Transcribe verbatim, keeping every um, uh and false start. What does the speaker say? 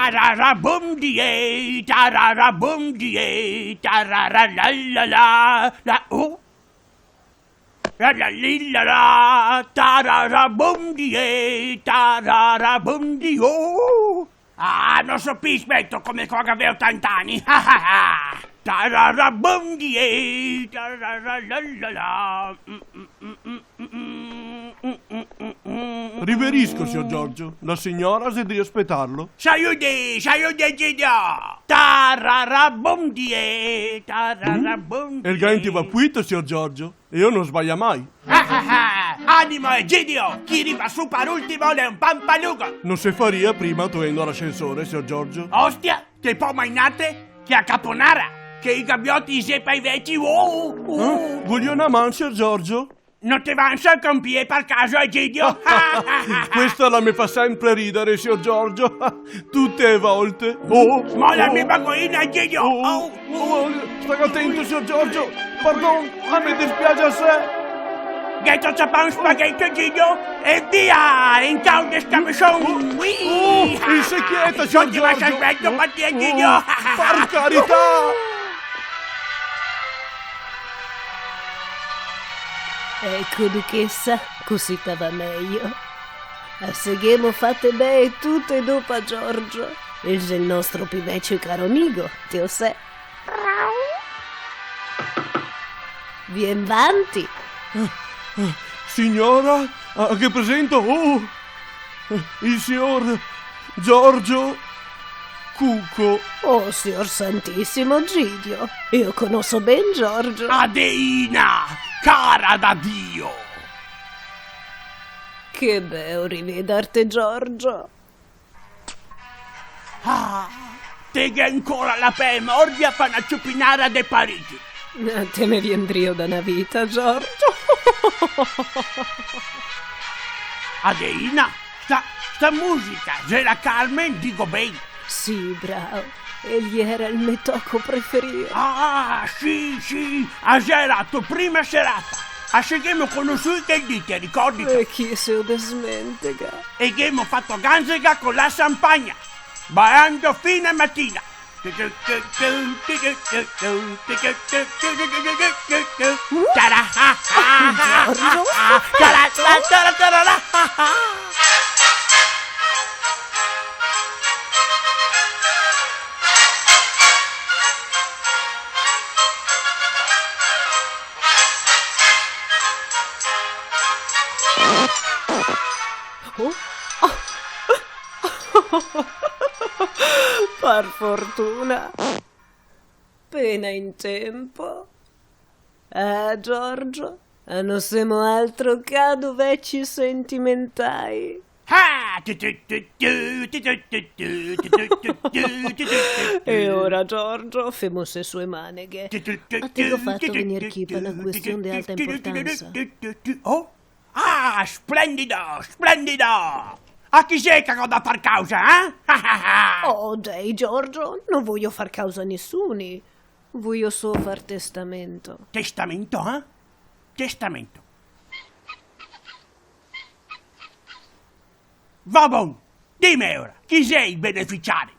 Tararabum die, tararabum die, tarara la la la, la, oh. La la li la la, tararabum die, tararabum die, oh. Ah, no so pi, speto, come qua che gaveo otanta ani. Tararabum die, tarara la la la. Mm, mm, mm, mm. Riverisco, sior Giorgio. La siora xe drio spetarlo. Salute, salute, Egidio! Tararabum die, tararabum die. Mm? El ga intivà puito, sior Giorgio. E no sbalia mai. Ah, ah, ah. Animo, Egidio, chi riva su par ultimo l'è un pampalugo. No se faria prima toendo l'ascensore, sior Giorgio? Ostia, te pò mainarte che a caponara, che i gabioti i xe pa i veci, uh, uh. Eh? Voio na man, sior Giorgio? No te vansa el compié par caso, Egidio? Questa la me fa sempre ridare, sior Giorgio. Tute e volte. Oh, mola, oh, mi bagoina, Egidio. Oh, oh, oh, sta atento, sior Giorgio. Pardon, a me dispiaxe asè. Gheto ciapà un spagheto, Egidio, e via, in cau de sta maison. Oh, oh, e se quieta, sior Giorgio. Egidio. Oh, par carità. Eco, duchesa, cusì te va mejo. A se ghemo fate ben tute do pa Giorgio, el xe el nostro pi vecio e caro amigo, te o sè. Vien vanti. Eh, eh, siora, a, a che presento? Oh! Eh, el sior Giorgio Cuco. Oh, sior santisimo, Gidio, mi conoso ben Giorgio. Adeina, cara da Dio! Che beo rivedarte, Giorgio. Ah, te ghe ancora la pee mordia pa na ciupinara de Parigi. Ah, te me vien drio da na vita, Giorgio. Adeina, sta, sta musica, xe la Carmen, digo ben? Sì, bravo. El iera el me toco preferìo. Ah, sì, sì, a xera la to prima serata. A se ghemo conosùi quel dì, te ricordite? E chi se o desmentega? E ghemo fato ganzega co la sanpagna, balando fin a matina. Oh. Par fortuna. Pena in tempo. Ah, Giorgio, a no semo altro ca du veci sentimentai. Ah! E ora, Giorgio, femo se su e maneghe. A te go fato vegnir chi par na question de alta importansa. Oh? Ah, splendido, splendido! A chi xe che go da far causa, eh? Oh, dei, Giorgio, no voio far causa a nisuni. Voio so far testamento. Testamento, eh? Testamento. Va bon, dime ora, chi xe i beneficiari?